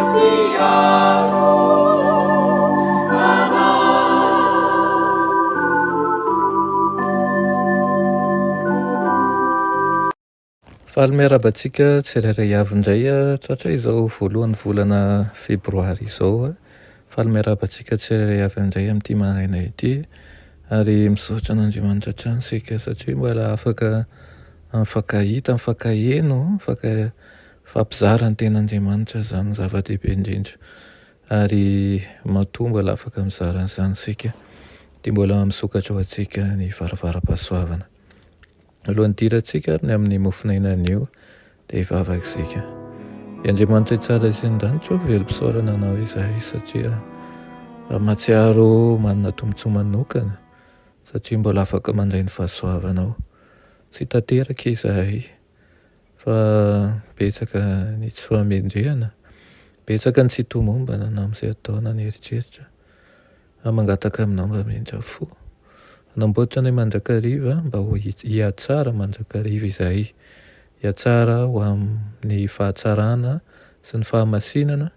Mpiaro anay. Faly miarahaba antsika tsirairay avy indray tratra izao voalohan'ny volana febroary izao. Faly miarahaba antsika tsirairay avy indray amin'ity maraina ity ary misaotra an'Andriamanitra hatrany isika satria mbola afaka mifankahita, mifankaheno, mifampizara ny tenin'Andriamanitra izany no zava-dehibe indrindra. Ary matoa mbola afaka mizara an'izany isika dia mbola misokatra ho antsika ny varavaram-pahasoavana. Alohan'ny hidirantsika ary ny amin'ny mofon'aina anio dia hivavaka isika. Ry Andriamanitra tsara sy ny lanitra ô, velom-pisaorana Anao izahay satria mahatsiaro manana tombontsoa manokana satria mbola afaka mandray ny fahasoavanao. Tsy tanteraka izahay fa betsaka ny tsy fahamendrehana, betsaka ny tsy tomombana na amin'izay atao na ny eritreritra. Aho mangataka aminao mba hamindra fo. Hanamboatra anay mandrakariva mba ho hihatsara mandrakariva izahay. Hihatsara ho amin'ny fahatsarana sy ny fahamasinana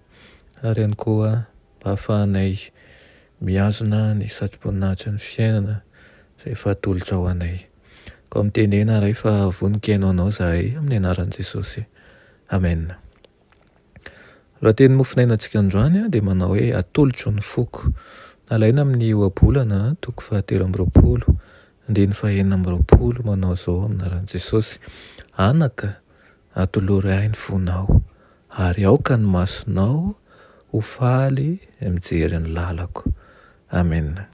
ary ihany koa mba hahafahanay mihazona ny satroboninahitry ny fiainana izay efa atolotrao anay. Koa mitenena Ray fa vonon-kihaino anao izahay amin'ny anaran'i Jesosy. Amena. Lohateny mofonainantsika androany dia manao hoe Atolotro ny foko. Nalaina amin'ny Ohabolana toko fahatelo amby 20, andininy fahenina amby 20 manao izao amin'ny anaran'i Jesosy, Anaka, atolory ahy ny fonao, ary aoka ny masonao ho faly mijery ny lalako. Amena.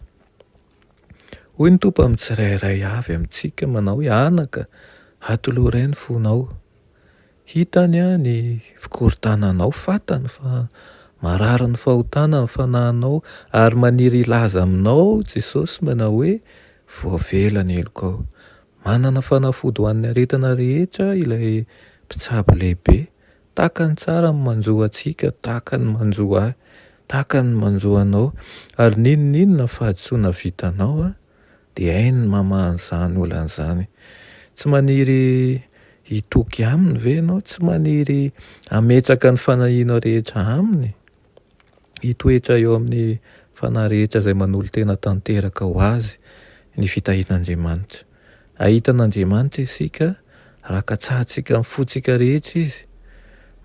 Hoy ny Tompo amin'ny tsirairay avy amintsika manao hoe, Anaka, atolory ahy ny fonao. Hitany ny fikorontananao, fantany fa marary ny fahotana ny fanahinao ary maniry hilaza aminao Jesosy manao hoe, voavela ny helokao. Manana fanafody ho an'ny aretina rehetra ilay mpitsabo lehibe. Takany tsara ny manjo antsika, takany ny manjo ahy, takany ny manjo anao ary n'inon'inona fahadisoana vitanao dia hainy ny mamaha an'izany olana izany. Tsy maniry hitoky aminy ve ianao? Tsy maniry hametraka ny fanahianao rehetra aminy? Hitoetra eo amin'ny fanahy rehetra izay manolo-tena tanteraka ho azy ny fitahian'Andriamanitra. Hahita an'Andriamanitra isika raha katsahantsika amin'ny fontsika rehetra izy.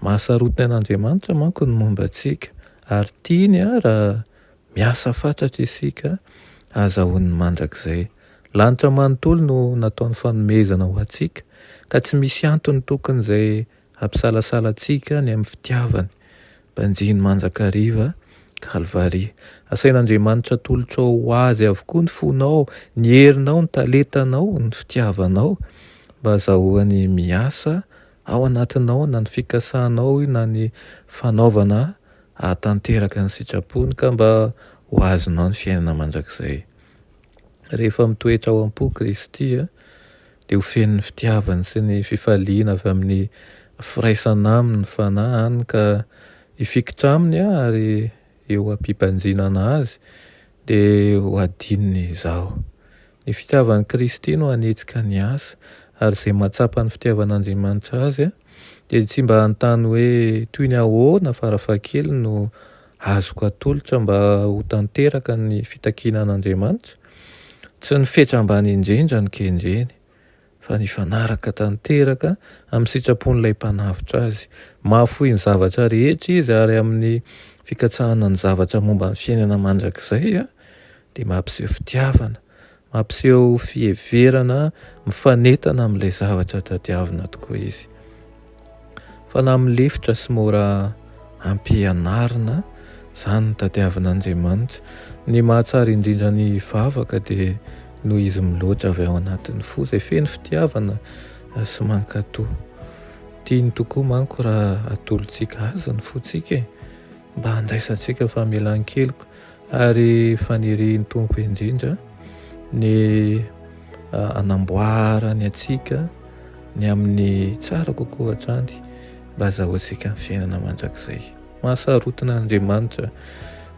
Mahasarotiny an'Andriamanitra manko ny momba antsika ary tiany raha Miasa fatratra isika hahazahoany ny mandrakizay. Lanitra manontolo no nataony fanomezana ho antsika, ka tsy misy antony tokony izay hampisalasala antsika ny amin'ny fitiavany. Banjino mandrakariva, Kalvary. Asain'Andriamanitra atolotrao ho Azy avokoa ny fonao, ny herinao, ny talentanao, ny fitiavanao, mba hahazahoany miasa ao anatinao na ny fikasanao na ny fanaovana hahatanteraka ny sitrapony ka mba ho azonao ny fiainana mandrakizay. Rehefa mitoetra ao am-po Kristy dia ho feno ny fitiavany sy ny fifaliana avy amin'ny firaisana aminy ny fanahy hany ka hifikitra aminy ary eo am-pibanjinana azy dia ho adinony izaho. Ny fitiavan'i Kristy no hanetsika ny asa ary izay mahatsapa ny fitiavan'Andriamanitra azy dia tsy mba hanontany hoe toy ny ahoana farafahakeliny no azoko atolotra mba ho tanteraka ny fitakiana an'Andriamanitra. Tsy ny fetra ambany indrindra no kendreny fa nifanaraka tanteraka amin'ny sitrapon'ilay Mpanavotra azy. Mahafoy ny zavatra rehetra izy ary amin'ny fikatsahana ny zavatra momba ny fiainana mandrakizay dia mampiseho fitiavana, mampiseho fiheverana mifanentana amin'ilay zavatra tadiavina tokoa izy. Fanahy milefitra sy mora ampianarina, izany no tadiavin'Andriamanitra. Ny mahatsara indrindra ny vavaka dia noho izy miloatra avy ao anatin'ny fo izay feno fitiavana sy mankatò. Tiany tokoa manko raha atolotsika azy ny fontsika e, mba handraisantsika famelan-keloka ary fanirian'ny Tompo indrindra ny hanamboarany antsika ny amin'ny tsara kokoa hatrany mba hazahoantsika ny fiainana mandrakizay. Mahasarotina Andriamanitra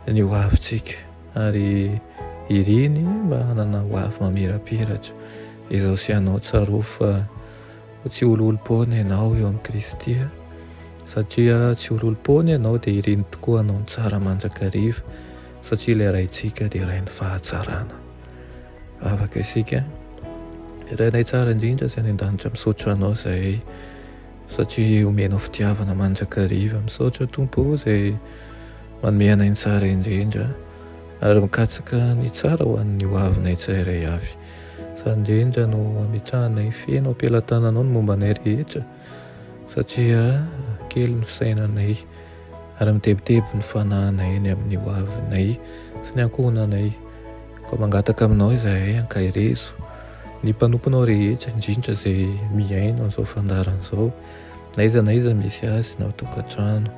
ny ho avintsika ary iriny mba hanana ho avy mamirapiratra. Izaho sy ianao tsarovy fa tsy ololom-poana ianao eo amin'i Kristy. Satria tsy ololom-poana ianao dia iriny tokoa hanao ny tsara mandrakariva satria ilay Raintsika dia Rain'ny fahatsarana. Vavaka isika. Rainay tsara indrindra izay any an-danitra misaotra anao izahay satria omenao fitiavana mandrakariva. Misaotra Tompo o izay manome anay ny tsara indrindra ary mikatsaka ny tsara ho an'ny ho avinay tsirairay avy. Izany indrindra no ametrahanay feno am-pelatananao ny momba anay rehetra. Satria kely ny fisainanay ary mitebiteby ny fanahinay ny amin'ny ho avinay sy ny ankohonanay. Koa mangataka aminao izahay ankaherezo ny mpanomponao rehetra, indrindra izay mihaino an'izao fandaharana izao, na aiza na aiza misy azy, na ao an-tokantrano,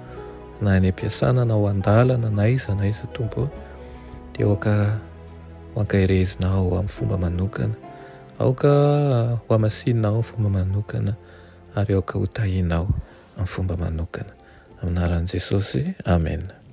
na any am-piasana, na ao an-dalana, na aiza na aiza Tompo ô, dia aoka ho ankaherezinao amin'ny fomba manokana. Aoka ho hamasininao amin'ny fomba manokana ary aoka ho tahinao amin'ny fomba manokana. Amin'ny anaran'i Jesosy, amena.